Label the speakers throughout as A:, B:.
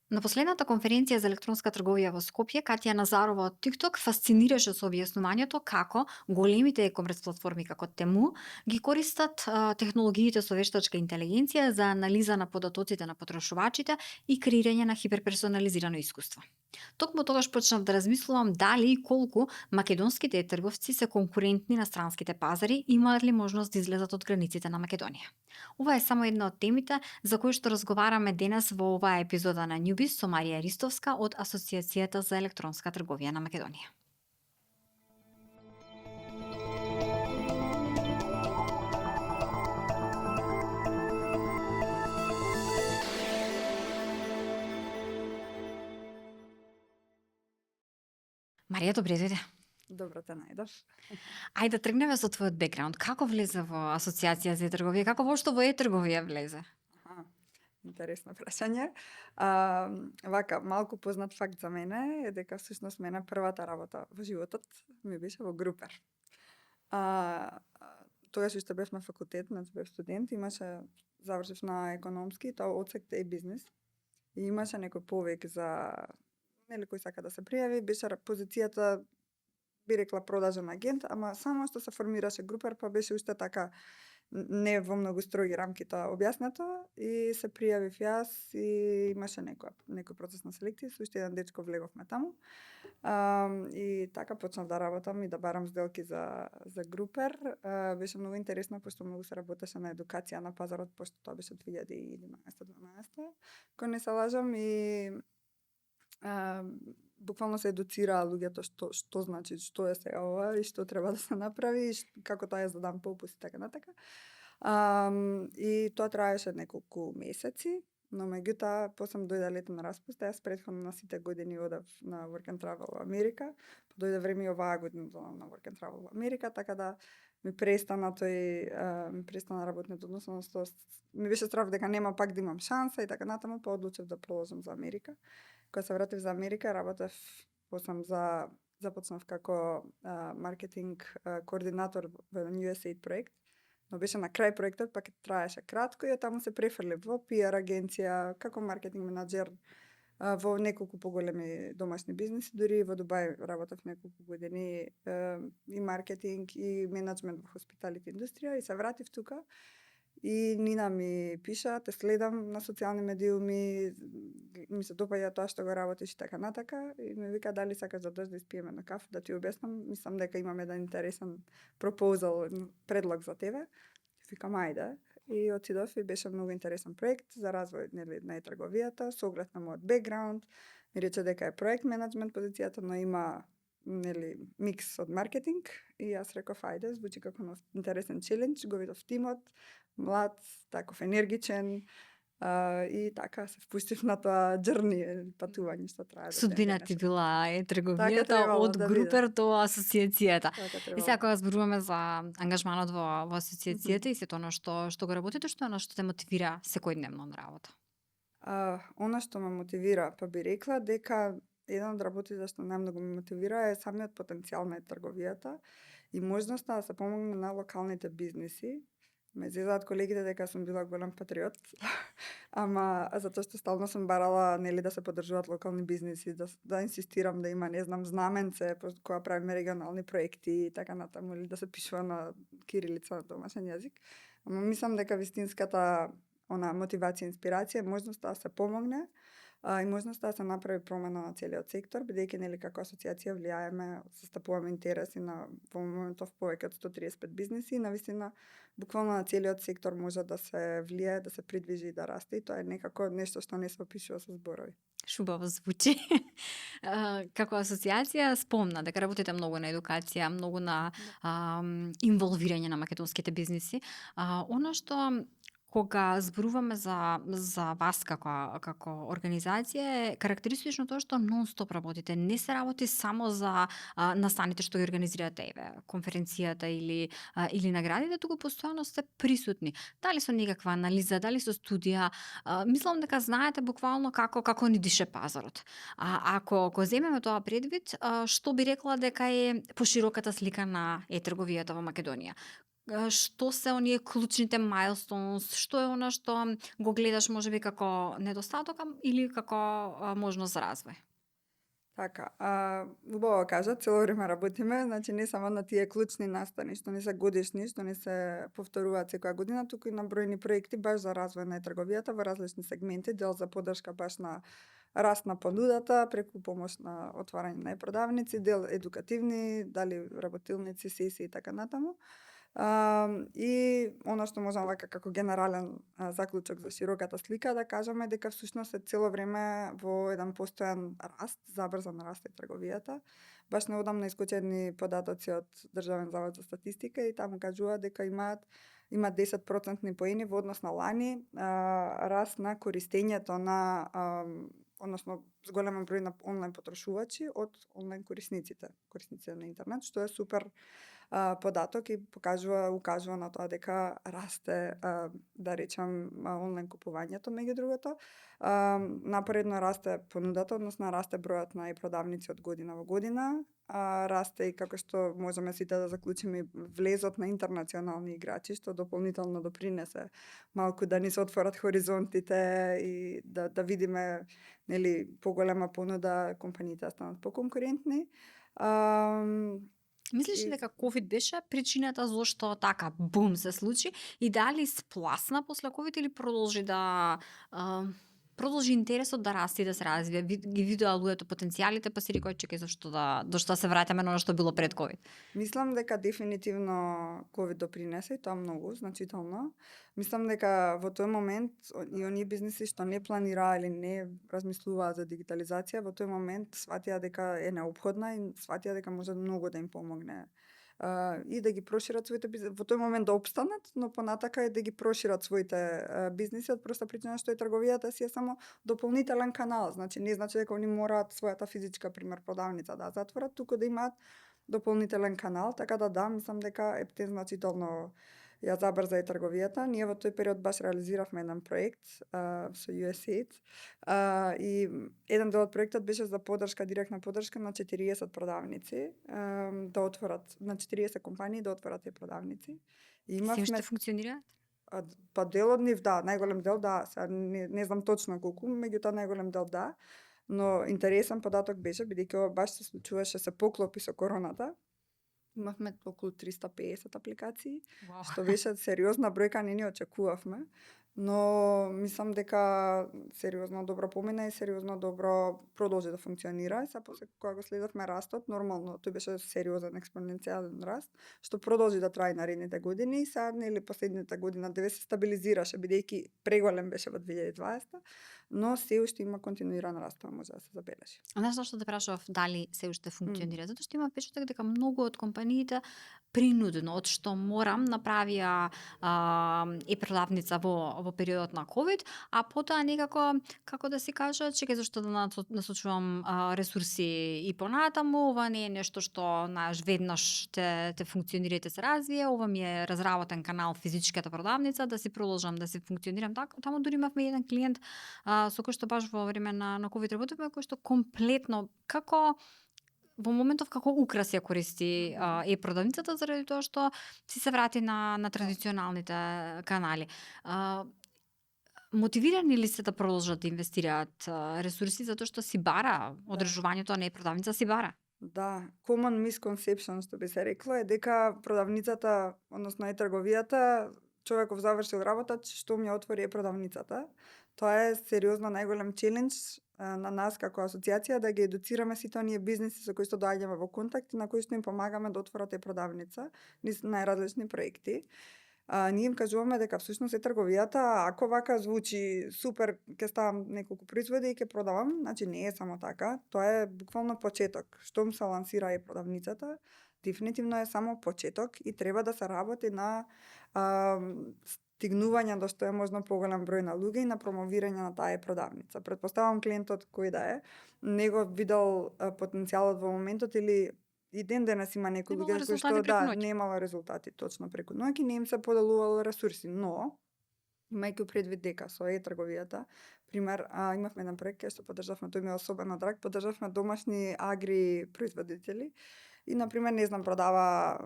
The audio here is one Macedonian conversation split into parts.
A: На последната конференција за електронска трговија во Скопје, Катја Назарова од TikTok фасцинираше со објаснувањето како големите e-комерс платформи како Тему ги користат технологиите со вештачка интелигенција за анализа на податоците на потрошувачите и креирање на хиперперсонализирано искуство. Токму тогаш почнав да размислувам дали и колку македонските трговци се конкурентни на странските пазари и имаат ли можност да излезат од границите на Македонија. Ова е само една од темите за кои што разговараме денес во оваа епизода на Newbiz со Марија Ристовска од Асоциацијата за електронска трговија на Македонија. Марија, добре дојде.
B: Добро те најдов.
A: Ајде да тргнеме со твојот бекграунд. Како влезе во Асоциација за трговија? Како воопшто во трговија влезе?
B: Интересно прашање. Вака, малку познат факт за мене е дека всушност мене првата работа во животот ми беше во Групер. Тогаш уште бев на факултет, значи бев студент, завршив на економски, тоа одсек е бизнес. И имаше некој повик за кој сака да се пријави, беше позицијата би рекла продажен агент, ама само што се формираше Групер, па беше уште така не во многу строги рамки тоа објаснето и се пријавив јас и имаше некој процес на селекција, со уште еден дечко влеговме таму. И така почнав да работам и да барам сделки за Групер. Беше многу интересно, пошто многу се работеше на едукација на пазарот, пошто тоа беше 2011-2012, кога не се лажам, и буквално се едуцираа луѓето што значи, што е сега ова и што треба да се направи, и како тоа е за дан попус и така натака. И тоа траеше неколку месеци, но меѓутоа после дојде летен распуст, јас претходно на сите години одев на Work and Travel во Америка, па дојде време и оваа година на Work and Travel во Америка, така да ми престана работниот однос, односно ми беше страв дека нема пак да имам шанса и така натаму, па одлучив да продолжам за Америка. Кога се вратив за Америка, започнав како маркетинг координатор во USAID проект, но беше на крај проектот, пак траеше кратко и таму се префрлив во PR агенција, како маркетинг менаџер во неколку поголеми домашни бизнеси, дури во Дубај работев неколку години и маркетинг и менеджмент во хоспиталити индустрија, и се вратив тука. И Нина ми пиша, те следам на социјални медиуми, ми се допаѓа тоа што го работиш и така натака, и ми вика дали сакаш да дојдеш да испиеме на кафе, да ти објаснам, мислам дека имам еден интересен пропозал, предлог за тебе. Викам ајде, и отидов и беше многу интересен проект за развој на трговијата, со оглед на мојот бекграунд. Ми рече дека е проект менеджмент позицијата, но има микс од маркетинг, и јас реков ајде, звучи како интересен челендж, го видов тимот, млад, таков енергичен, и така се впуштив на тоа џерни, патување што трае.
A: Судбина ти била трговијата од Групер до асоциацијата. И сега кога зборуваме за ангажманот во асоциацијата и сето оно што го работите, што е оно што те мотивира секојдневно на работа?
B: Она што ме мотивира, па би рекла дека еден од работите што најмногу ме мотивира е самиот потенцијал на трговијата и можноста да се помогне на локалните бизниси. Ме зезаат колегите дека сум била голем патриот, ама затоа што стално сум барала да се поддржуваат локални бизниси, да инсистирам да има, знаменце кога правиме регионални проекти и така натаму, или да се пишува на кирилица на домашен јазик. Ама мислам дека вистинската мотивација, инспирација, можноста да се помогне и можноста да се направи промена на целиот сектор, бидејќи како асоциација влијаеме, застапуваме интереси на во моментов повеќе од 135 бизниси и навистина буквално на целиот сектор може да се влијае, да се придвижи и да расте, и тоа е некако нешто што не се опишува со зборови.
A: Шубаво звучи. Како асоциација спомна дека работите многу на едукација, многу на инволвирање на македонските бизниси. Оно што кога зборуваме за вас како организација е карактеристично тоа што нон-стоп работите. Не се работи само за настаните што ги организирате, конференцијата или наградите, туку постојано сте присутни. Дали со некаква анализа, дали со студија, мислам дека знаете буквално како ни дише пазарот. Ако го земеме тоа предвид, што би рекла дека е пошироката слика на трговијата во Македонија? што се оние клучните milestones, што е она што го гледаш можеби како недостаток или како можност за развој?
B: Така, убаво кажа, цело време работиме, значи не само на тие клучни настани што не се годишни, што не се повторуваат секоја година, туку и на бројни проекти баш за развој на трговијата во различни сегменти, дел за поддршка баш на раст на понудата, преку помош на отварање на продавници, дел едукативни, дали работилници, сесии и така натаму. И она што можам вака како генерален заклучок за широката слика да кажеме дека всушност е цело време во еден постојан раст, забрзан раст е трговијата. Баш неодамна искочи едни податоци од Државен завод за статистика и таму кажува дека има 10% поени во однос на лани раст на користењето на односно зголемен број на онлайн потрошувачи од онлайн корисниците на интернет, што е супер податок и укажува на тоа дека расте, да речем, онлайн купувањето меѓу другото. Напоредно расте понудата, односно расте бројот на продавници од година во година, расте и како што можеме сите да заклучиме влезот на интернационални играчи, што дополнително допринесе малку да ни се отворат хоризонтите и да видиме нели поголема понуда, компаниите да станат поконкурентни.
A: Мислиш ли дека ковид беше причината зошто така бум се случи и дали спласна после ковид или продолжи интересот да расте и да се развие, ги видоа луѓето потенцијалите, па си рекоа чекај зашто се враќаме на она што било пред ковид?
B: Мислам дека дефинитивно ковид допринесе и тоа многу, значително. Мислам дека во тој момент и оние бизниси што не планираа или не размислуваа за дигитализација, во тој момент сватија дека е неопходна и сватија дека може многу да им помогне и да ги прошират своите бизниси, во тој момент да опстанат, но понатака и да ги прошират своите бизниси од проста причина што и трговијата си е само дополнителен канал, значи не значи дека они мораат својата физичка пример продавница да затворат, туку да имаат дополнителен канал, така да, мислам дека Ептен значително ја забрза и трговијата. Ние во тој период баш реализиравме еден проект со USAID и еден дел од проектот беше за директна поддршка на 40 продавници да отворат, на 40 компании да отворат тие продавници. И
A: Се уште функционираат?
B: Па дел од нив најголем дел не знам точно колку, меѓутоа најголем дел но интересен податок беше бидејќи ова баш се случуваше, се поклопи со короната. Имавме околу 350 апликации, што беше сериозна бројка, не ни очекувавме, но мислам дека сериозно добро помина и сериозно добро продолжи да функционира. Сега после кога го следевме растот, нормално тој беше сериозен експоненцијален раст, што продолжи да трае наредните години и сега нели последната година деве се стабилизираше бидејќи преголем беше во 2020, но се уште има континуиран раст, тоа може да се забележи.
A: Знаеш зашто те прашав дали се уште функционира? Затоа што има впечаток дека многу од компаниите принудено, од што морам, направија продавница во периодот на ковид, а потоа некако, како да си кажа, чекај зашто да насочувам ресурси и понатаму, ова не е нешто што веднаш те функционира и те се развие, ова ми е разработен канал физичката продавница, да си продолжам да си функционирам така. Таму дури имавме еден клиент со кој што баш во време на ковид работевме, кој што комплетно во моментов како украс ја користи продавницата заради тоа што си се врати на традиционалните канали. Мотивирани ли се да продолжат да инвестираат ресурси затоа што си бара одржувањето на продавница си бара?
B: Да, common misconception што би се рекло е дека продавницата, односно и трговијата, човеков завршил работа, што ми ја отвори продавницата. Тоа е сериозно најголем челендж на нас како асоциација да ги едуцираме сите оние бизниси со кои што доаѓаме во контакт и на кои што им помагаме да отворат продавница низ најразлични проекти. Ние им кажуваме дека всушност е трговијата, ако вака звучи супер, ќе ставам неколку производи и ќе продавам, значи не е само така, тоа е буквално почеток. Штом се лансира и продавницата, дефинитивно е само почеток и треба да се работи на стигнување до што е можно поголем број на луѓе и на промовирање на таа продавница. Претпоставам клиентот кој да е, него видел потенцијалот во моментот или и ден денес има некои луѓе кои што немало резултати точно преку ноќ и не им се поделувало ресурси, но имајќи предвид дека со трговијата, пример, имавме еден проект кај што поддржавме, тој ми е особено драг, поддржавме домашни агри производители и на пример не знам продава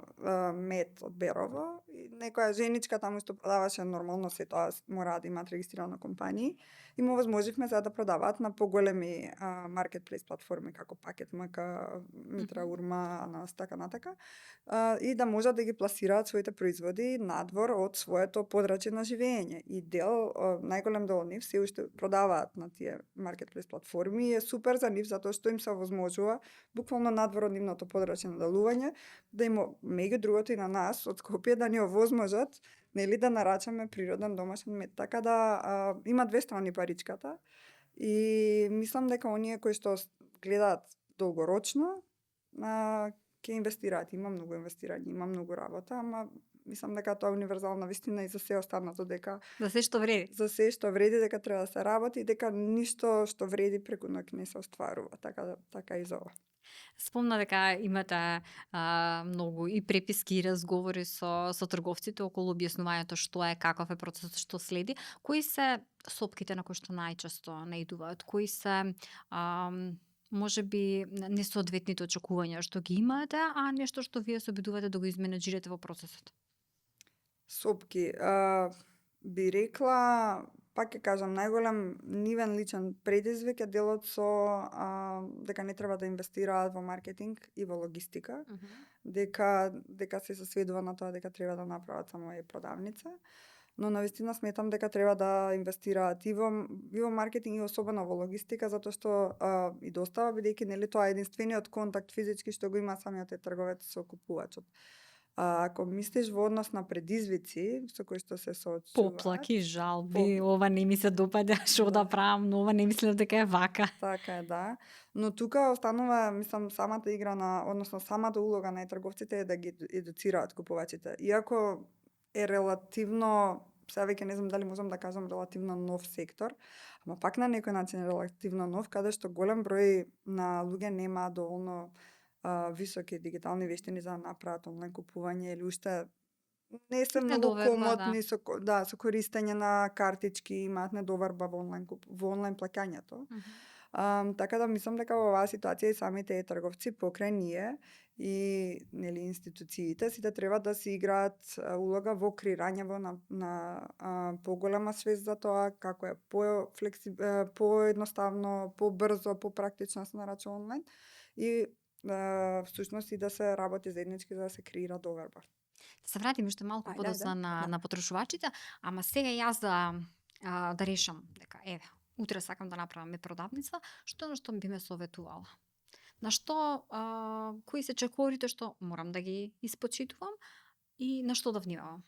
B: мед од Берово и некоја женичка таму што продаваше нормално се тоа мора да имаат регистрирано компании и му возможивме за да продаваат на поголеми маркетплейс платформи како Пакет МК, Митра Урма, Анас, така натака, и да можат да ги пласираат своите производи надвор од своето подрачје на живење. И најголем дел од нив се уште продаваат на тие маркетплейс платформи и е супер за нив затоа што им се возможува буквално надвор од нивното подрачје на делување да им меѓу другото и на нас од Скопје да ни овозможат нели да нарачаме природен домашен мед. Така да има две страни паричката и мислам дека оние кои што гледаат долгорочно ќе инвестираат. Има многу инвестирање, има многу работа, ама мислам дека тоа е универзална вистина и за се останато дека
A: За се што вреди.
B: за се што вреди дека треба да се работи и дека ништо што вреди преку ноќ не се остварува. Така и за ова.
A: Спомна дека имате многу и преписки и разговори со трговците околу објаснувањето што е, каков е процесот, што следи. Кои се сопките на кои што најчесто наидуваат? Кои се може би несоодветните очекувања што ги имате, а нешто што вие се обидувате да го изменеџирате во процесот?
B: Сопки, би рекла, пак ќе кажам, најголем нивен личен предизвик е делот со дека не треба да инвестираат во маркетинг и во логистика, дека се сведува на тоа дека треба да направат само продавница. Но навистина сметам дека треба да инвестираат и во маркетинг и особено во логистика, затоа што и достава, бидејќи нели тоа е единствениот контакт физички што го има самиот трговец со купувачот. Ако мислиш во однос на предизвици со кои што се соочуваат,
A: Поплаки, жалби, ова не ми се допаѓа, што да правам, но ова не мислев дека е вака.
B: Така е, да. Но тука останува, мислам, самата игра односно самата улога на трговците е да ги едуцираат купувачите. Иако е релативно, сега веќе не знам дали можам да кажам релативно нов сектор, ама пак на некој начин релативно нов, каде што голем број на луѓе нема доволно високи дигитални вештини за да направат онлайн купување или уште не се многу комотни со користење на картички, имаат недоварба во онлайн плаќањето. Така да мислам дека во оваа ситуација и самите трговци покрај ние и нели институциите сите треба да си играат улога во креирањето на поголема свест за тоа како е поедноставно, побрзо, попрактично се нарачува онлайн и всушност и да се работи заеднички за да се креира доверба.
A: Да се вратиме уште малку подоцна на потрошувачите, ама сега јас да решам дека еве, утре сакам да направам продавница, што е што би ме советувала? На што, кои се чекорите што морам да ги испочитувам и на што да внимавам?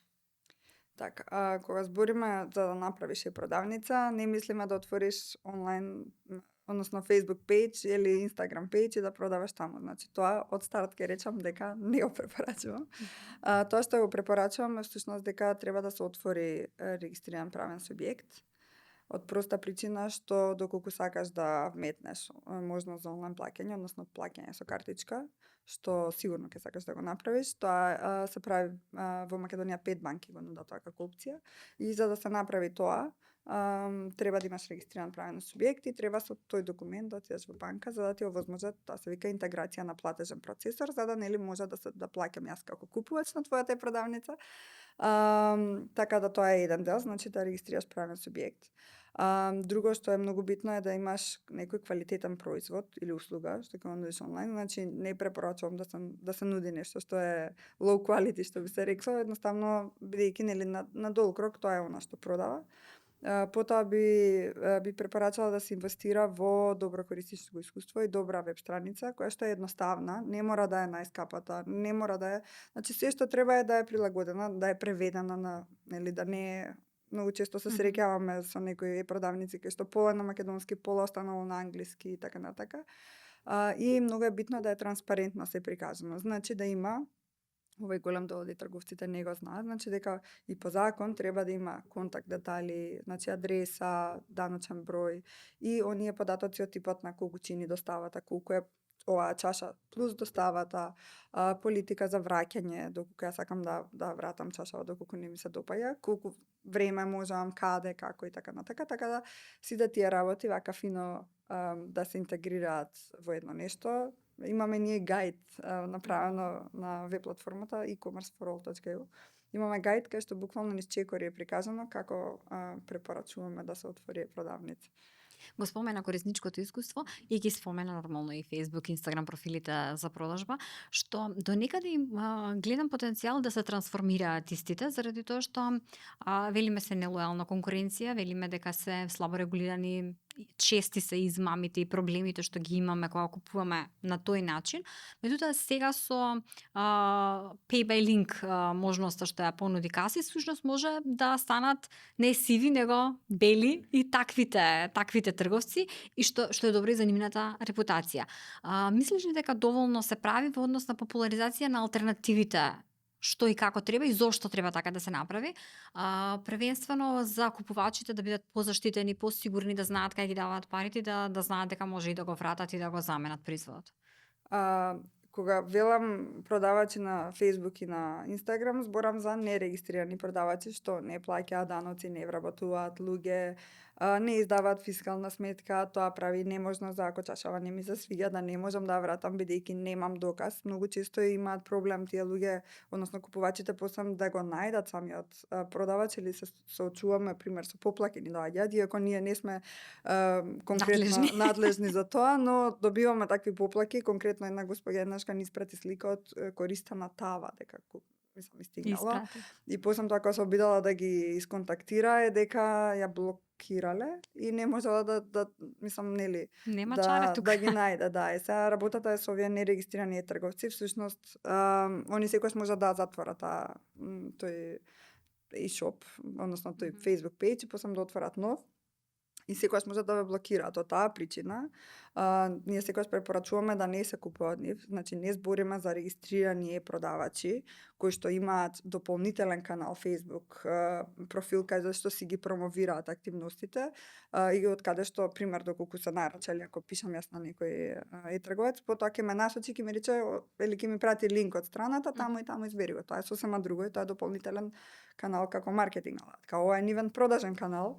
B: Така, кога збориме за да направиш продавница, не мислиме да отвориш онлайн, односно Facebook page или Instagram page и да продаваш таму. Значи тоа од старт ќе речам дека не го препорачувам. Тоа што го препорачувам е всушност дека треба да се отвори регистриран правен субјект. Од проста причина што доколку сакаш да вметнеш можност за онлайн плаќање, односно плаќање со картичка, што сигурно ќе сакаш да го направиш, тоа се прави во Македонија 5 банки го нудат тоа како опција и за да се направи тоа треба да имаш регистриран правен субјект и треба со тој документ да отидеш во банка за да ти овозможат, тоа се вика интеграција на платежен процесор, за да нели може да плаќам јас како купувач на твојата продавница. Така да тоа е еден дел, значи да регистрираш правен субјект. Друго што е многу битно е да имаш некој квалитетен производ или услуга што ќе нудиш онлайн, значи не препорачувам да се нуди нешто што е low quality што би се рекло, едноставно бидејќи нели на долг рок тоа е она што продава. Потоа би препорачала да се инвестира во добро користичко искуство и добра веб страница која што е едноставна, не мора да е најскапата, не мора да е, значи се што треба е да е прилагодена, да е преведена на нели да не е. Многу често се среќаваме со некои продавници кои што пола на македонски, пола останало на англиски и така натака. И многу е битно да е транспарентно се прикажано. Значи да има, овој голем дел од трговците не го знаат, значи дека и по закон треба да има контакт детали, значи адреса, даночен број и оние податоци од типот на колку чини доставата, колку е оваа чаша плюс доставата, политика за враќање, доколку ја сакам да вратам чашава доколку не ми се допаѓа, колку време можам, каде, како и така натака, така да сите тие работи вака фино да се интегрираат во едно нешто, имаме ние гајд направено на веб платформата e-commerceforall.eu. Имаме гајд кај што буквално низ чекори е приказано како препорачуваме да се отвори продавница.
A: Го спомена корисничкото искуство и ги спомена нормално и Facebook, Instagram профилите за продажба, што до некаде гледам потенцијал да се трансформираат истите, заради тоа што велиме се нелојална конкуренција, велиме дека се слабо регулирани, чести се измамите и проблемите што ги имаме кога купуваме на тој начин. Меѓутоа сега со Pay by Link можноста што ја понуди Каси, всушност може да станат не сиви, него бели и таквите трговци и што е добро и за нивната репутација. Мислиш ли дека доволно се прави во однос на популаризација на алтернативите, што и како треба и зошто треба така да се направи, првенствено за купувачите да бидат позаштитени, посигурни, да знаат кај ги даваат парите, да знаат дека може и да го вратат и да го заменат производот?
B: Кога велам продавачи на Facebook и на Instagram, зборам за нерегистрирани продавачи што не плаќаат даноци, не вработуваат луѓе, не издаваат фискална сметка, тоа прави неможно за ако чашава не ми се свиѓа да не можам да вратам бидејќи немам доказ. Многу често имаат проблем тие луѓе, односно купувачите посам да го најдат самиот продавач или се соочуваме пример со поплаки ни доаѓаат, иако ние не сме конкретно надлежни за тоа, но добиваме такви поплаки. Конкретно една господја еднашка ни испрати слика од користена тава дека мислам стигнала. И посам тоа кога се обидала да ги исконтактира е дека ја блокирале и не можела да мислам нели
A: нема чаре тука.
B: Да ги најде, да. Е сега работата е со овие нерегистрирани трговци, всушност они секогаш може да затворат тој e-shop, односно тој Facebook page и посам да отворат нов. И секогаш може да ве блокираат. Од таа причина, ние секогаш препорачуваме да не се купува од нив. Значи, не збориме за регистрирани продавачи, кои што имаат дополнителен канал Facebook, профил кај зашто си ги промовираат активностите, и од каде што, пример, доколку се нарачали, ако пишам јас на некој трговец, потоа ќе ме насочи, ќе ми рече, или ќе ми прати линк од страната, таму и таму избери го. Тоа е сосема друго и тоа е дополнителен канал како маркетинг алатка. Ова е нивен продажен канал.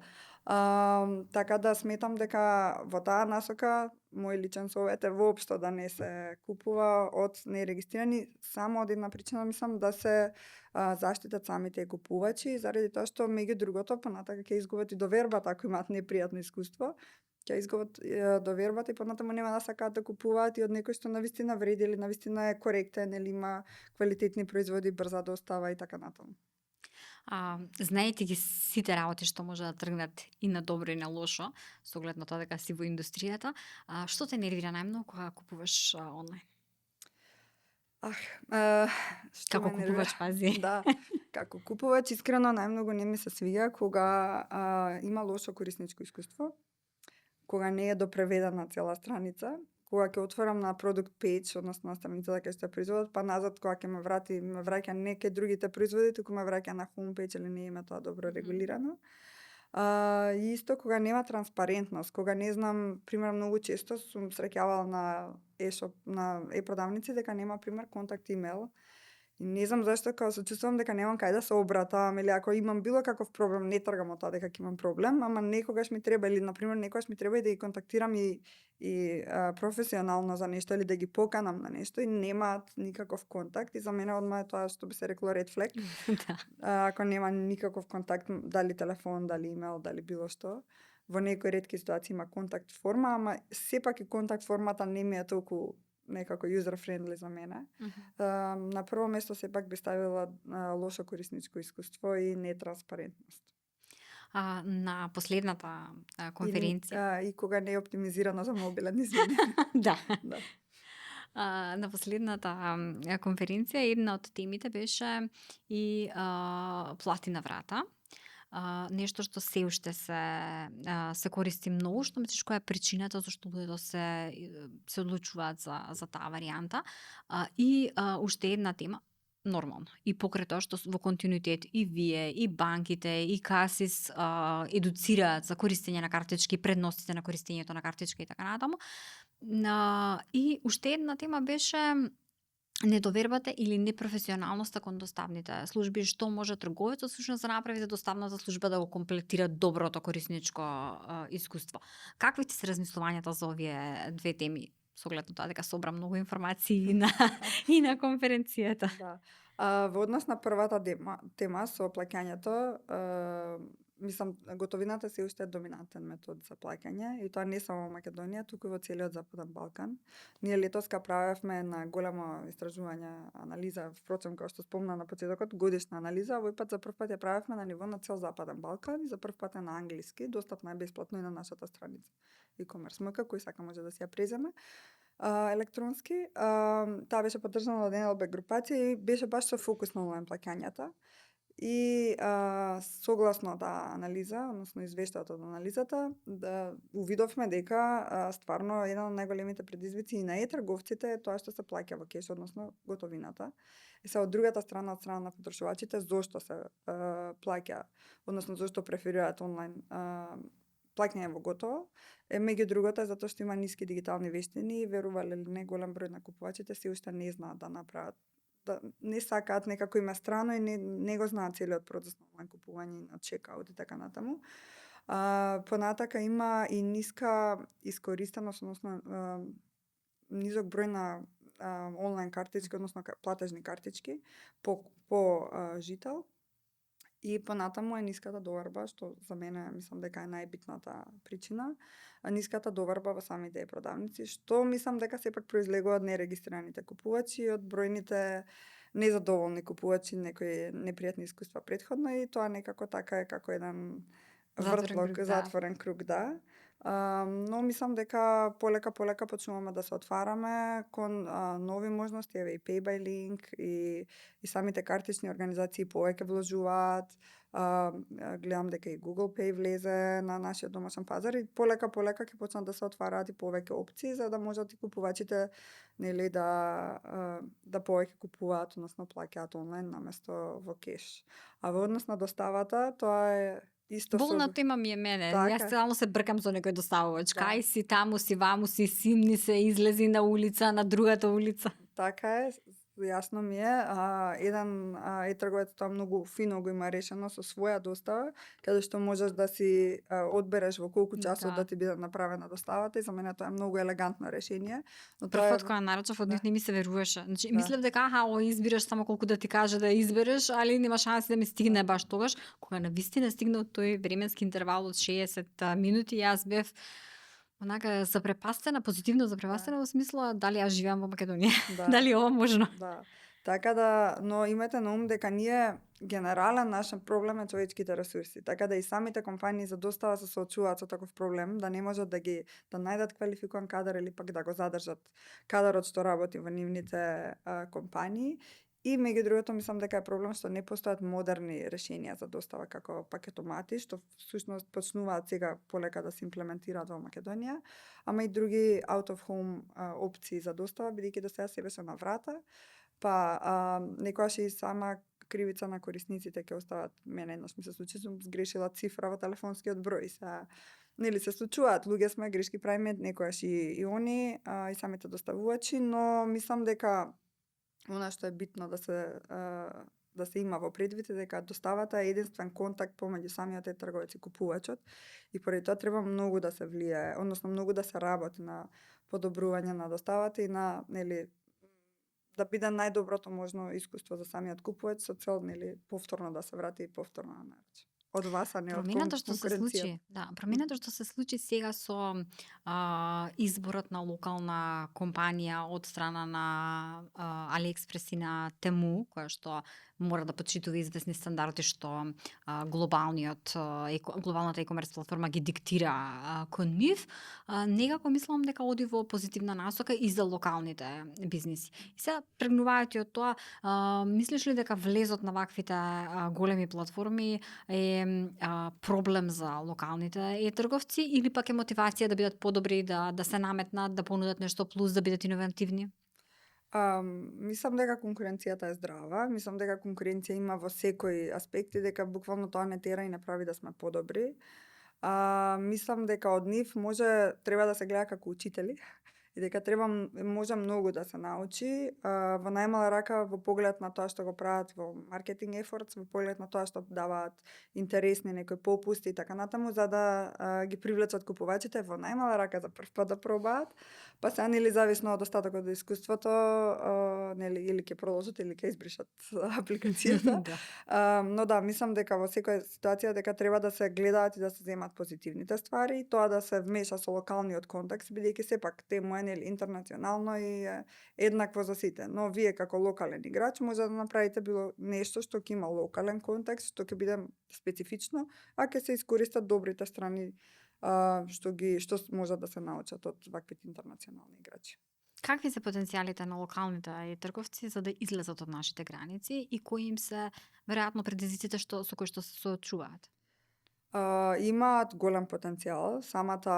B: Така да сметам дека во таа насока мој личен совет е воопшто да не се купува од нерегистрирани, само од една причина мислам да се заштитат самите купувачи, заради тоа што меѓу другото понатака ќе изгубат и довербата ако имаат непријатно искуство, ќе изгубат довербата и понатаму нема да сакаат да купуваат и од некој што навистина вреди или навистина е коректен или има квалитетни производи, брза достава и така натаму.
A: Знаете ги сите работи што може да тргнат и на добро и на лошо, со оглед на тоа дека си во индустријата, што те нервира најмногу кога купуваш онлайн? Како купувач, пази.
B: Да, како купувач искрено најмногу не ми се свиѓа кога има лошо корисничко искуство, кога не е допреведена цела страница, кога ќе отворам на продукт пејдж, односно на страницата кај што е производот, па назад кога ќе ме враќа не кај другите производи, туку ме враќа на home page или не е тоа добро регулирано. И исто кога нема транспарентност, кога не знам, пример многу често сум среќавала на e-shop, на e-продавници дека нема пример контакт имейл. И не знам зашто кога се чувствувам дека немам кај да се обратам или ако имам било каков проблем, не тргам од тоа дека имам проблем, ама некогаш ми треба или на пример некогаш ми треба и да ги контактирам и професионално за нешто или да ги поканам на нешто и немаат никаков контакт и за мене одма е тоа што би се рекло red flag. Ако нема никаков контакт, дали телефон, дали имейл, дали било што. Во некои ретки ситуации има контакт форма, ама сепак и контакт формата не ми е толку некако user-friendly за мене. На прво место сепак би ставила лошо корисничко искуство и нетранспарентност.
A: На последната конференција...
B: И кога не е оптимизирано за мобилен, извини.
A: Да. На последната конференција една од темите беше и плати на врата. Нешто што се уште се користи многу, што мислиш која е причината зашто луѓето се одлучуваат за таа варијанта. И уште една тема, нормално. И покрај тоа што во континуитет и вие, и банките, и Касис едуцираат за користење на картички, предностите на користењето на картички и така натаму. И уште една тема беше недовербата или непрофесионалноста кон доставните служби, што може трговецот всушност да направи за доставната служба да го комплетира доброто корисничко искуство. Какви ти се размислувањата за овие две теми? со оглед на тоа дека собра многу информации и на конференцијата.
B: Да. Во однос на првата тема со плаќањето, мислам, готовината се уште е доминантен метод за плаќање и тоа не само во Македонија, туку во целиот Западен Балкан. Ние летоска правевме на големо истражување, анализа, впрочем, како што спомна на почетокот, годишна анализа, овој пат за прв пат ја правевме на ниво на цел Западен Балкан и за прв пат е на англиски, достапна е бесплатно и на нашата страница e-commerce МК, кој сака може да си ја преземе електронски. Таа беше поддржана од NLB групација и беше баш со фокус на онлайн плаќањата. И согласно таа анализа, односно извештајот од анализата, да увидовме дека стварно еден од најголемите предизвици и на трговците е тоа што се плаќа во кеш, односно готовината. И се од другата страна, од страна на потрошувачите, зошто се плаќа, односно зошто преферираат онлайн плаќање во готово, меѓу другото е затоа што има ниски дигитални вештини и верувале или не голем број на купувачите се уште не знаат да направат, да не сакаат, некако им е страно и не го знаат целиот процес на онлайн купување и на чекаут и така натаму. Понатака има и ниска искористеност, односно низок број на онлайн картички, односно платежни картички по жител. И понатаму е ниската доварба, што за мене мислам дека е најбитната причина, ниската доварба во самите продавници, што мислам дека сепак произлегува од нерегистрираните купувачи и од бројните незадоволни купувачи, некои непријатни искуства претходно и тоа некако така е како еден вртлок, затворен круг, да. Но мислам дека полека почнуваме да се отвараме кон нови можности, еве и Pay by Link и самите картични организации повеќе вложуваат. Гледам дека и Google Pay влезе на нашиот домашен пазар и полека ќе почнат да се отвараат и повеќе опции за да можат и купувачите, нели, да повеќе купуваат, односно плаќаат онлайн наместо во кеш. А во однос на доставата, тоа е исто
A: Болна тема ми е мене.
B: Така.
A: Јас стално се бркам со некој доставувач.
B: Да.
A: Кај си, таму си, ваму си, симни се, излези на улица, на другата улица.
B: Така е, јасно ми е. Еден трговец тоа многу фино го има решено со своја достава, каде што можеш да си одбереш во колку часот да ти биде направена доставата и за мене тоа е многу елегантно решение. Но
A: Прв пат кога нарачав од нив не ми се веруваше. Значи мислев дека избираш само колку да ти каже да избереш, али нема шанси да ми стигне баш тогаш. Кога навистина стигна тој временски интервал од 60 минути, јас бев онака запрепастена, позитивно запрепастена во смисла дали јас живеам во Македонија.
B: Да.
A: Дали ова можно?
B: Да. Така да, но имате на ум дека ние генерален наш проблем е човечките ресурси. Така да и самите компании за достава се соочуваат со таков проблем, да не можат да најдат квалификуван кадар или пак да го задржат кадарот што работи во нивните компании. И меѓу другото мислам дека е проблем што не постојат модерни решенија за достава како пакетомати, што всушност почнуваат сега полека да се имплементираат во Македонија, ама и други out of home опции за достава, бидејќи до сега се беше на врата, па некогаш и сама кривица на корисниците ќе остават. Мене еднаш ми се случи, сум сгрешила цифра во телефонскиот број. Нели се случуваат, луѓе сме, грешки правиме, некогаш и они, и самите доставувачи, но мислам дека она што е битно да се има во предвид е дека доставата е единствен контакт помеѓу самиот трговец и купувачот и поради тоа треба многу да се влијае, односно многу да се работи на подобрување на доставата и на, нели, да биде најдоброто можно искуство за самиот купувач со цел, нели, повторно да се врати и повторно да нарача. Од вас, а не од
A: Промената што се случи,
B: конкуренцијата.
A: промената што се случи сега со изборот на локална компанија од страна на AliExpress и на Temu, која што мора да почитува известни стандарди што глобалната e-commerce платформа ги диктира кон нив, некако мислам дека оди во позитивна насока и за локалните бизниси. И сега тргнувајќи од тоа, мислиш ли дека влезот на ваквите големи платформи е проблем за локалните трговци или пак е мотивација да бидат подобри, да се наметнат, да понудат нешто плюс, да бидат иновативни?
B: Мислам дека конкуренцијата е здрава, мислам дека конкуренција има во секој аспект и дека буквално тоа не тера и не прави да сме подобри. Мислам дека од нив треба да се гледа како учители и дека треба може многу да се научи, во најмала рака во поглед на тоа што го прават во маркетинг ефортс, во поглед на тоа што даваат интересни некои попусти и така натаму, за да ги привлечат купувачите во најмала рака за прв пат да пробаат, па сега нели зависно од остатокот од искуството, нели или ќе продолжат или ќе избришат апликацијата.
A: Да.
B: Но да, мислам дека во секоја ситуација дека треба да се гледаат и да се земат позитивните ствари, тоа да се вмеша со локалниот контекст, бидејќи сепак тема е нели интернационално и е еднакво за сите. Но вие како локален играч може да направите било нешто што ќе има локален контекст, што ќе биде специфично, а ќе се искористат добрите страни што може да се научат од ваквите интернационални играчи.
A: Какви се потенцијалите на локалните трговци за да излезат од нашите граници и кои им се веројатно предизвиците со кои што се соочуваат?
B: Имаат голем потенцијал, самата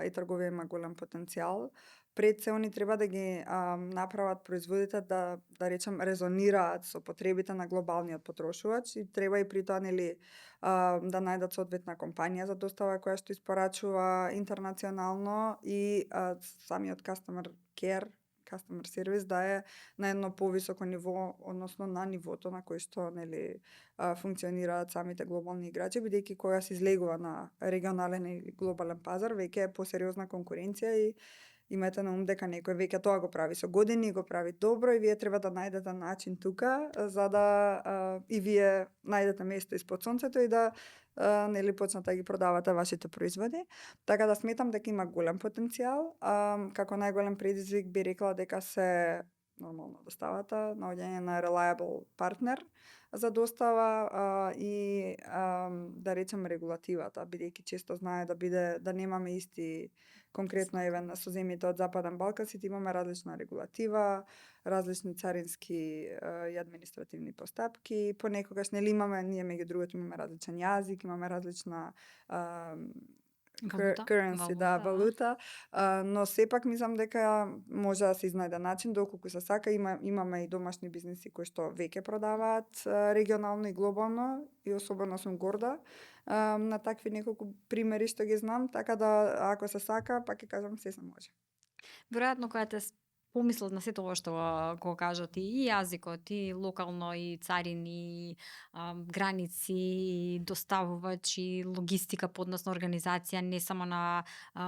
B: трговија има голем потенцијал. Пред се они треба да ги направат производите да речем резонираат со потребите на глобалниот потрошувач и треба и при тоа нели да најдат соодветна компанија за достава која што испорачува интернационално и самиот customer service да е на едно повисоко ниво, односно на нивото на кој што нели функционираат самите глобални играчи, бидејќи кога се излегува на регионален или глобален пазар, веќе е посериозна конкуренција и имајте на ум дека некој веќе тоа го прави со години и го прави добро и вие треба да најдете начин тука за да и вие најдете место испод сонцето и да нели почнете да ги продавате вашите производи. Така да сметам дека има голем потенцијал. Како најголем предизвик би рекла дека се нормално доставата, наоѓање на reliable партнер за достава и да речем регулативата, бидејќи често знае да немаме исти конкретно еве со земјите од Западен Балкан, сите имаме различна регулатива, различни царински и административни постапки, понекогаш нели имаме ние меѓу другото имаме различен јазик, имаме различна currency, валута, но сепак мислам дека може да се изнајде начин доколку се сака, имаме и домашни бизниси кои што веќе продаваат регионално и глобално и особено сум горда на такви неколку примери што ги знам, така да ако се сака, па ќе кажам се може.
A: Веројатно кога те помислат на сето ова што го кажат и јазикот, и локално, и царини, граници, и доставувач, и логистика, подносна организација, не само на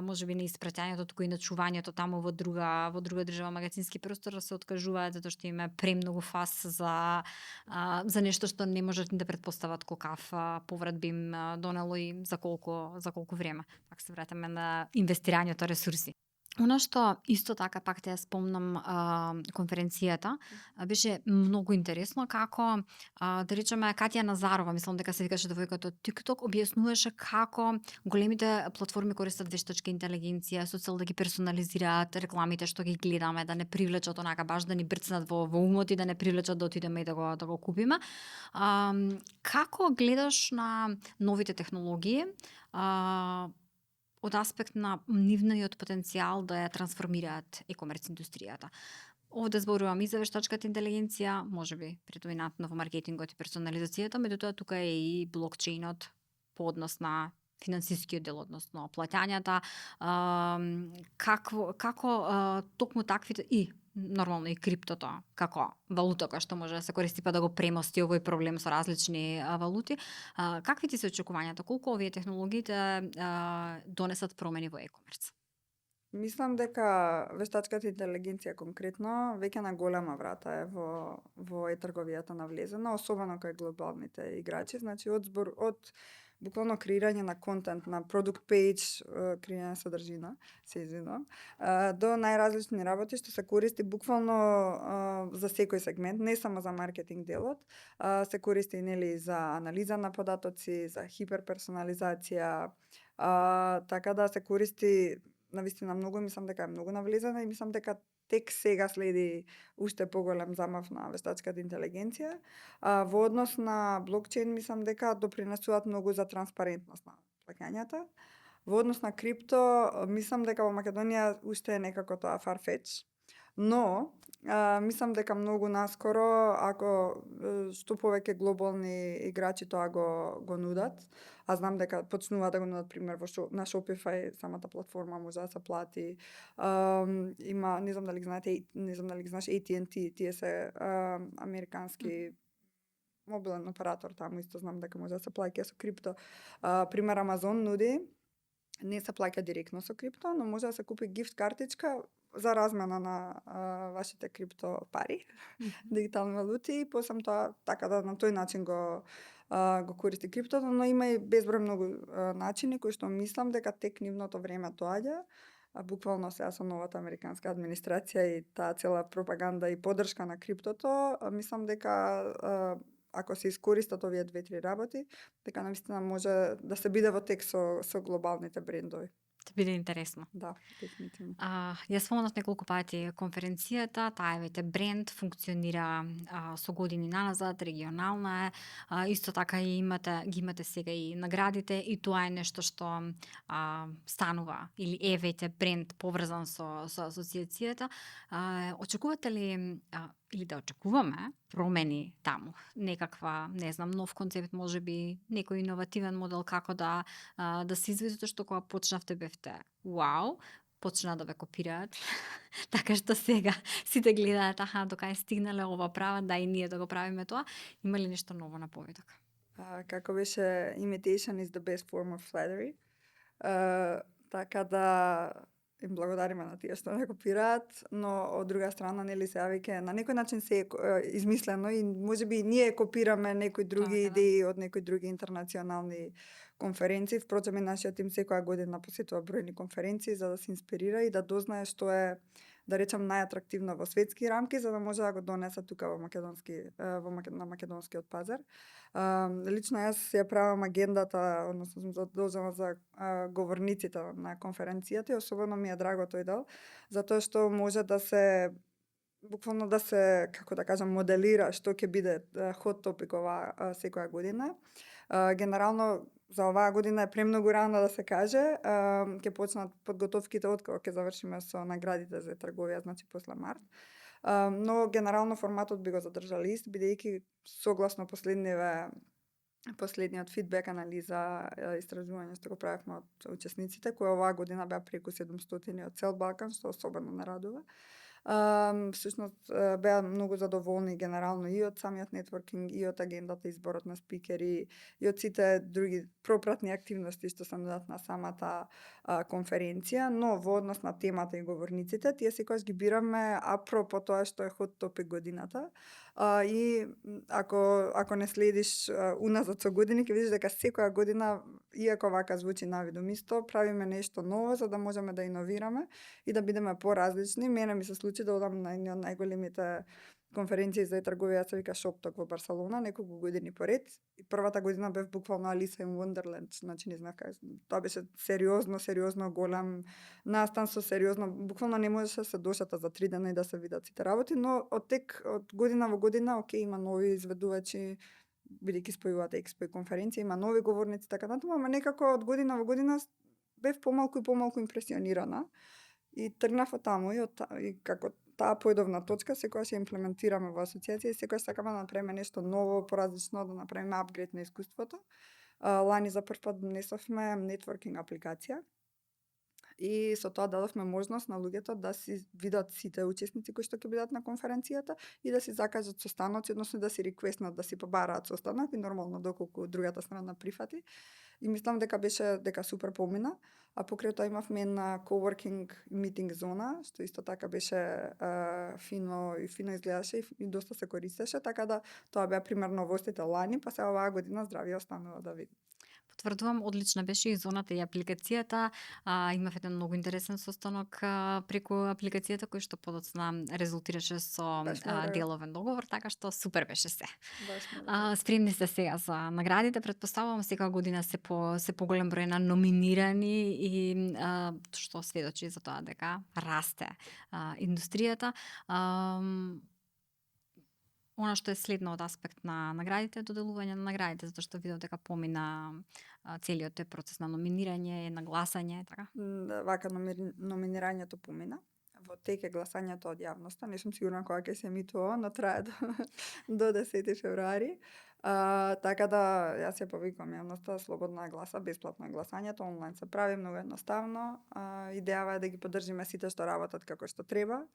A: можеби на испраќањето, туку и на чувањето таму во друга држава, магазински простор да се откажуваат затоа што има премногу фас за нешто што не можат да претпостават колкав поврат би им донело и за колку време. Пак се вратиме на инвестирањето ресурси. Она што исто така пак те спомнам конференцијата, беше многу интересно како да речеме Катја Назарова, мислам дека се викаше девојката од TikTok, објаснуваше како големите платформи користат вештачка интелигенција со цел да ги персонализираат рекламите што ги гледаме, да не привлечат онака баш да ни брцнат во умот и да не привлечат да отидеме и да го купиме. Како гледаш на новите технологии? Од аспект на нивниот потенцијал да ја трансформираат e-commerce индустријата. Овде зборувам и за вештачката интелигенција, можеби предоminantно во маркетингот и персонализацијата, меѓутоа тука е и блокчейнот по однос на финансискиот дел, односно плаќањата, како токму таквите и нормално и криптото како валута која што може да се користи па да го премости овој проблем со различни валути. Какви ти се очекувањата? Колку овие технологиите донесат промени во e-commerce?
B: Мислам дека вештачката интелигенција конкретно веќе на голема врата е во e-трговијата навлезена, особено кај глобалните играчи, значи од буквално креирање на контент, на продукт пејдж, креирање на содржина, се извинувам, до најразлични работи што се користи буквално за секој сегмент, не само за маркетинг делот, се користи нели за анализа на податоци, за хиперперсонализација, така да се користи навистина многу, мислам дека е многу навлезена и мислам дека тек сега следи уште поголем замав на вештачката интелигенција. Во однос на блокчейн мислам дека допринесуваат многу за транспарентност на плаќањата. Во однос на крипто мислам дека во Македонија уште е некако тоа farfetch. Но мислам дека многу наскоро, ако што повеќе глобални играчи тоа го нудат, а знам дека почнуваат да го нудат пример на Shopify, самата платформа може да се плати. Има, не знам дали ги знаете, не знам дали ги знаеш AT&T, тие се американски мобилен оператор, таму исто знам дека може да се плаќа со крипто. Пример Amazon нуди, не се плаќа директно со крипто, но може да се купи гифт картичка за размена на вашите крипто пари, дигитални валути, и после тоа така да на тој начин го користи криптото, но има и безброј многу начини кои што мислам дека тек нивното време доаѓа. Буквално сега со новата американска администрација и таа цела пропаганда и поддршка на криптото, мислам дека ако се искористат овие две-три работи, дека навистина може да се биде во тек со глобалните брендови.
A: Ќе биде интересно.
B: Да, дефинитивно.
A: Ја спомнав неколку пати конференцијата, таа е вете бренд, функционира со години назад, регионална е, исто така и ги имате сега и наградите, и тоа е нешто што станува, или е вете бренд поврзан со асоциацијата. Очекувате ли или да очекуваме промени таму, некаква, не знам, нов концепт, можеби некој иновативен модел како да се извиди, затоа што кога почнавте бевте вау, почна да ве копираат, така што сега сите гледаат, докај стигнале ова прават, да и ние да го правиме тоа. Има ли нешто ново на поведок?
B: Како беше imitation is the best form of flattery. Така да им благодариме на тие што не копираат, но од друга страна нели се веќе на некој начин се е измислено и можеби и ние копираме некои други идеи од некои други интернационални конференции. Впрочем, и нашиот тим секоја година посетува бројни конференции за да се инспирира и да дознае што е, да речам, најатрактивно во светски рамки, за да може да го донесе тука во на македонскиот пазар. Лично јас ја правам агендата, односно сум задолжена за говорниците на конференцијата и особено ми е драго тој дел, затоа што може да се буквално да се, како да кажам, моделира што ќе биде hot topic секоја година. Генерално за оваа година е премногу рано да се каже, ќе почнат подготовките откако ќе завршиме со наградите за трговија, значи после март. Но генерално форматот би го задржали ист, бидејќи согласно последниот фидбек анализа, истражување што го правевме од учесниците, кои оваа година беа преку 700 од цел Балкан, што особено не радува. Всушност беа многу задоволни генерално и од самиот нетворкинг, и од агендата, изборот на спикери, и од сите други пропратни активности што се нудат на самата конференција, но во однос на темата и говорниците, тие секогаш ги бираме апропо тоа што е hot topic годината. И ако не следиш уназад со години, ќе видиш дека секоја година, иако вака звучи навидум исто, правиме нешто ново за да можеме да иновираме и да бидеме поразлични. Мене ми се случи да одам на една од најголемите конференции за трговија, се вика Shoptalk во Барселона, неколку години поред. И првата година бев буквално Алиса in Wonderland, значи не знам како. Тоа беше сериозно голем настан со сериозно, буквално не можеше да се дошата за 3 дена и да се видат сите работи, но од година во година, окей, има нови изведувачи, бидејќи спојуваат експо и конференција, има нови говорници, така натаму, ама некако од година во година бев помалку и помалку импресионирана и тргнав од таму и како таа појдовна точка секогаш ја имплементираме во асоциација и секогаш сакаме да направиме нешто ново, поразлично, да направиме апгрейд на искуството. Лани за прв пат донесовме нетворкинг апликација и со тоа дадовме можност на луѓето да си видат сите учесници кои што ќе бидат на конференцијата и да си закажат состаноци, односно да си реквестнат да си побараат состанок и нормално доколку другата страна прифати. И мислам дека супер помина, а покрај тоа имавме една coworking meeting зона, што исто така беше фино изгледаше и доста се користеше, така да тоа беа пример новостите лани, па се оваа година здравје останува да види.
A: Потврдувам, одлична беше и зоната и апликацијата. Имав еден многу интересен состанок преку апликацијата кој што подоцна резултираше со деловен договор, така што супер беше се. Спремни сте сега за наградите, претпоставувам секоја година се поголем број на номинирани и што сведочи за тоа дека расте индустријата. Она што е следно од аспект на наградите е доделување на наградите, затоа што видов дека помина целиот тој процес на номинирање, на гласање, така.
B: Вака номинирањето помина. во тек е гласањето од јавноста. Не сум сигурна кога ќе се емитува, но трае до 10 февруари. Така да јас ја повикувам јавноста, слободно гласа, бесплатно е гласањето, онлайн се прави многу едноставно. Идејава е да ги поддржиме сите што работат како што треба.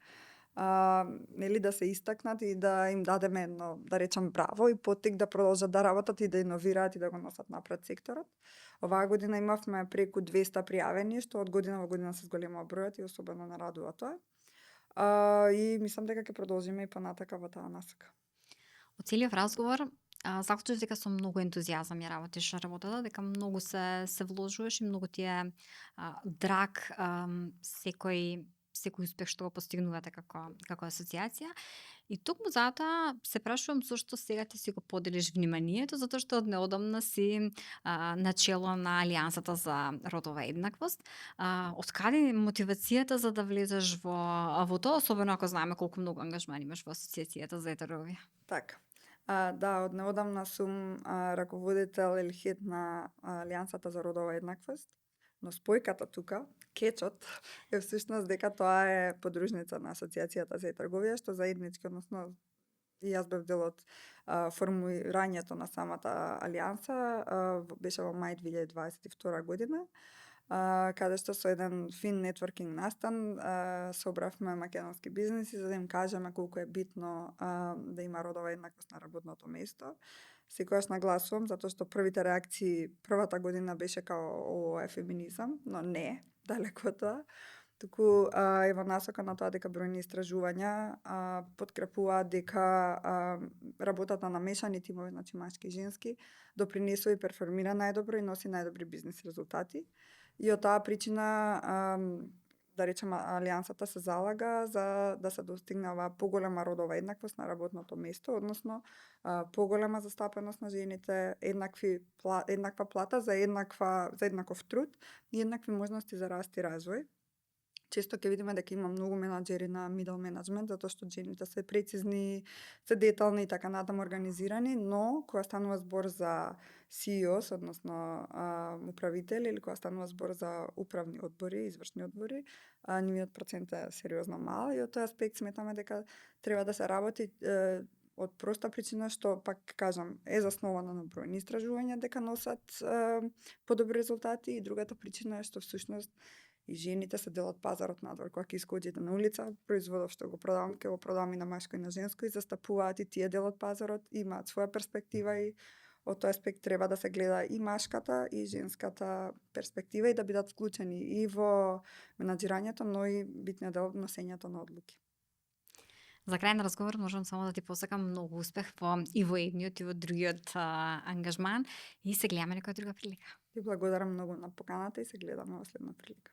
B: Нели да се истакнат и да им дадеме едно, да речам, браво и поттик да продолжат да работат и да иновираат и да го носат напред секторот. Оваа година имавме преку 200 пријавени, што од година во година се зголемува бројот и особено нарадува тоа. И мислам дека ќе продолжиме и понатака во таа насока.
A: Од целиот разговор заклучив дека со многу ентузијазам ја работиш работата, дека многу се вложуваш и многу ти е драг секој успех што го постигнувате како асоцијација. И токму затоа се прашувам зошто сега ти си го поделиш вниманието, затоа што од неодамна си начело на Алијансата за родова еднаквост. Од каде мотивацијата за да влезеш во тоа, особено ако знаеме колку многу ангажман имаш во асоциацијата за етерови?
B: Така. Да, од неодамна сум раководител или хед на Алијансата за родова еднаквост, но спојката тука, кечот, е всушност дека тоа е подружница на Асоцијацијата за трговија, што заеднички, односно и јас бев дел од формирањето на самата алијанса, беше во мај 2022 година, каде што со еден фин нетворкинг настан собравме македонски бизниси за да им кажеме колку е битно да има родова еднаквост на работното место. Секогаш нагласувам, затоа што првите реакции првата година беше као ово е феминизам, но не, далеку од тоа. Туку е во насока на тоа дека бројни истражувања подкрепуваат дека работата на мешани тимови, значи машки и женски, допринесува и перформира најдобро и носи најдобри бизнис резултати. И од таа причина, да речеме, Алијансата се залага за да се достигне оваа поголема родова еднаквост на работното место, односно поголема застапеност на жените, еднаква плата за еднаков труд и еднакви можности за раст и развој. Често ќе видиме дека има многу менаџери на middle management, затоа што жените се прецизни, се детални и така натаму организирани, но кога станува збор за CEOs, односно управители, или кога станува збор за управни одбори, извршни одбори, нивниот процент е сериозно мал и од тој аспект сметаме дека треба да се работи од проста причина што, пак кажам, е заснована на бројни истражувања дека носат подобри резултати и другата причина е што всушност и жените се дел од пазарот надвор. Кога ќе искоѓите на улица, производов што го продавам, ќе го продавам и на машко и на женско и застапуваат и тие дел од пазарот, имаат своја перспектива и од тој аспект треба да се гледа и машката и женската перспектива и да бидат вклучени и во менаџирањето, но и битниот дел носењето на одлуки.
A: За крај на разговор можам само да ти посакам многу успех и во едниот и во другиот ангажман и се гледаме некоја друга прилика.
B: Ти благодарам многу на поканата и се гледаме во следна прилика.